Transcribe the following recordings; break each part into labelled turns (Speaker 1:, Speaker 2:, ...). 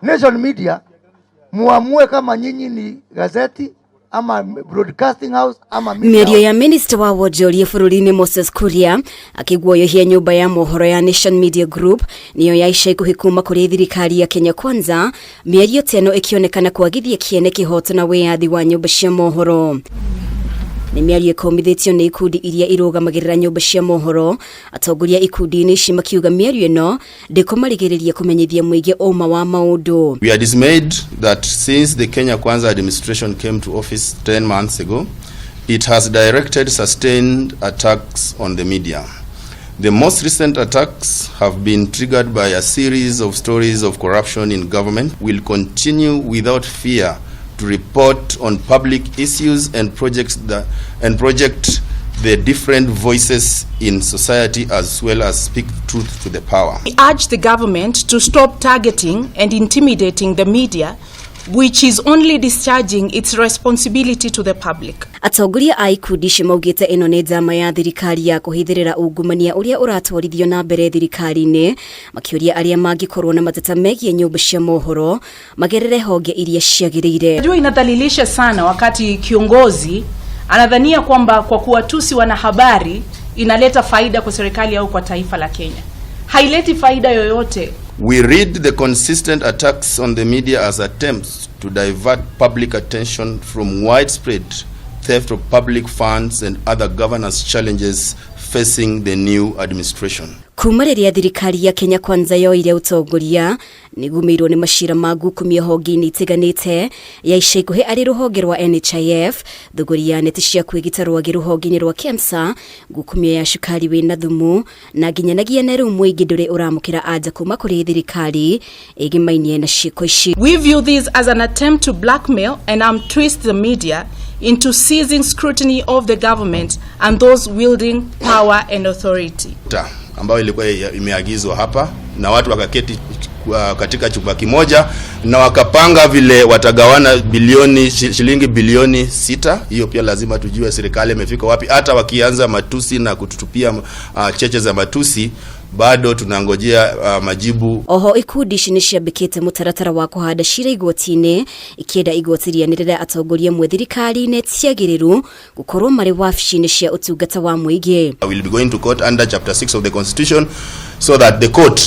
Speaker 1: Nation Media muamue kama nyinyi ni gazeti ama broadcasting house ama media
Speaker 2: Mĩario
Speaker 1: house.
Speaker 2: ya minista wa wonjoria bũrũri-inĩ Moses Kuria akĩguoyohia nyũmba ya mohoro ya Nation Media Group niyo ya ica ikuhĩ kuma kũrĩ thirikari ya Kenya Kwanza, mĩario ta ĩno ĩkĩonekana kwagithia kĩene, kĩhoto na wĩyathi wa nyũmba cia mohoro. Nĩ mĩario ĩkomithĩtio nĩ ikundi iria irũgamagĩrĩra nyũmba cia mohoro, atongoria ikundi-inĩ ici makiuga mĩario ĩno ndĩkũmarigĩrĩria kũmenyithia mũingĩ ũma wa maũndũ.
Speaker 3: We are dismayed that since the Kenya Kwanza administration came to office 10 months ago, it has directed sustained attacks on the media. The most recent attacks have been triggered by a series of stories of corruption in government. Will continue without fear to report on public issues and projects that, and project the different voices in society, as well as speak truth to the power.
Speaker 4: We urge the government to stop targeting and intimidating the media, which is only discharging its responsibility to the public.
Speaker 2: Atongoria a ikundi ici maugĩte ĩno nĩ njama ya thirikari ya kũhithĩrĩra ungumania ũrĩa ũratwarithio na mbere thirikari-inĩ, makĩũria arĩa mangĩkorwo na mateta megiĩ nyũmba cia mohoro magerere honge iria ciagĩrĩire.
Speaker 4: Najua inadhalilisha sana wakati kiongozi anadhania kwamba kwa kuwatusi wanahabari inaleta faida kwa serikali au kwa taifa la Kenya. Haileti faida yoyote.
Speaker 3: We read the consistent attacks on the media as attempts to divert public attention from widespread theft of public funds and other governance challenges facing the new administration.
Speaker 2: Kuma rĩrĩa thirikari ya Kenya Kwanza yoire ũtongoria, nĩgũmĩirwo nĩ macira ma ngukumio honge-inĩ itiganĩte, ya ica ikuhĩ arĩ rũhonge rwa NHIF, thũgũri ya neti cia kwĩgita rwagĩ rũhonge-inĩ rwa KEMSA, ngukumio ya cukari wĩna thumu, na nginyanagia na rĩu mũingĩ ndũrĩ ũramũkĩra anja kuma kũrĩ thirikari ĩgĩmainie na ciĩko ici.
Speaker 4: We view this as an attempt to blackmail and twist the media into ceasing scrutiny of the government and those wielding power and authority.
Speaker 3: Ambayo ilikuwa imeagizwa hapa na watu wakaketi katika chumba kimoja na wakapanga vile watagawana bilioni, shilingi bilioni 6. Hiyo pia lazima tujue serikali imefika wapi. Hata wakianza matusi na kututupia cheche za matusi, bado tunangojea majibu.
Speaker 2: Oho ikundi ici nĩ ciambĩkĩte mũtaratara wa kũhanda cira igoti-inĩ, ikĩenda igoti rĩanĩrĩre atongoria amwe thirikari-inĩ tiagĩrĩru gũkorwo marĩ wabici-inĩ cia ũtungata wa mũingĩ.
Speaker 3: I will be going to court under chapter 6 of the constitution so that the court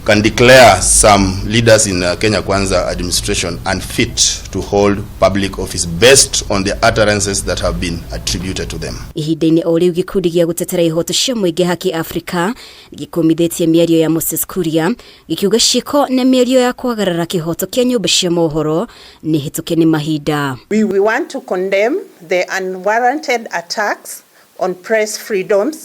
Speaker 3: can declare some leaders in Kenya Kwanza administration unfit to hold public office based on the utterances that have been attributed to them.
Speaker 2: Ihinda-inĩ o rĩu, gĩkundi gĩa gũtetera ihoto cia mũingĩ Haki Afrika gĩkũmithĩtie mĩario ya Moses Kuria, gĩkiuga ciĩko na mĩario ya kwagarara kĩhoto kĩa nyũmba cia mohoro nĩ hĩtũke nĩ mahinda.
Speaker 5: We want to condemn the unwarranted attacks on press freedoms,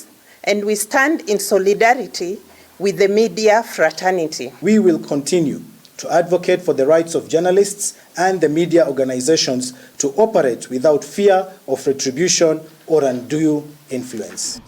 Speaker 5: and we stand in solidarity with the media fraternity.
Speaker 6: We will continue to advocate for the rights of journalists and the media organizations to operate without fear of retribution or undue influence.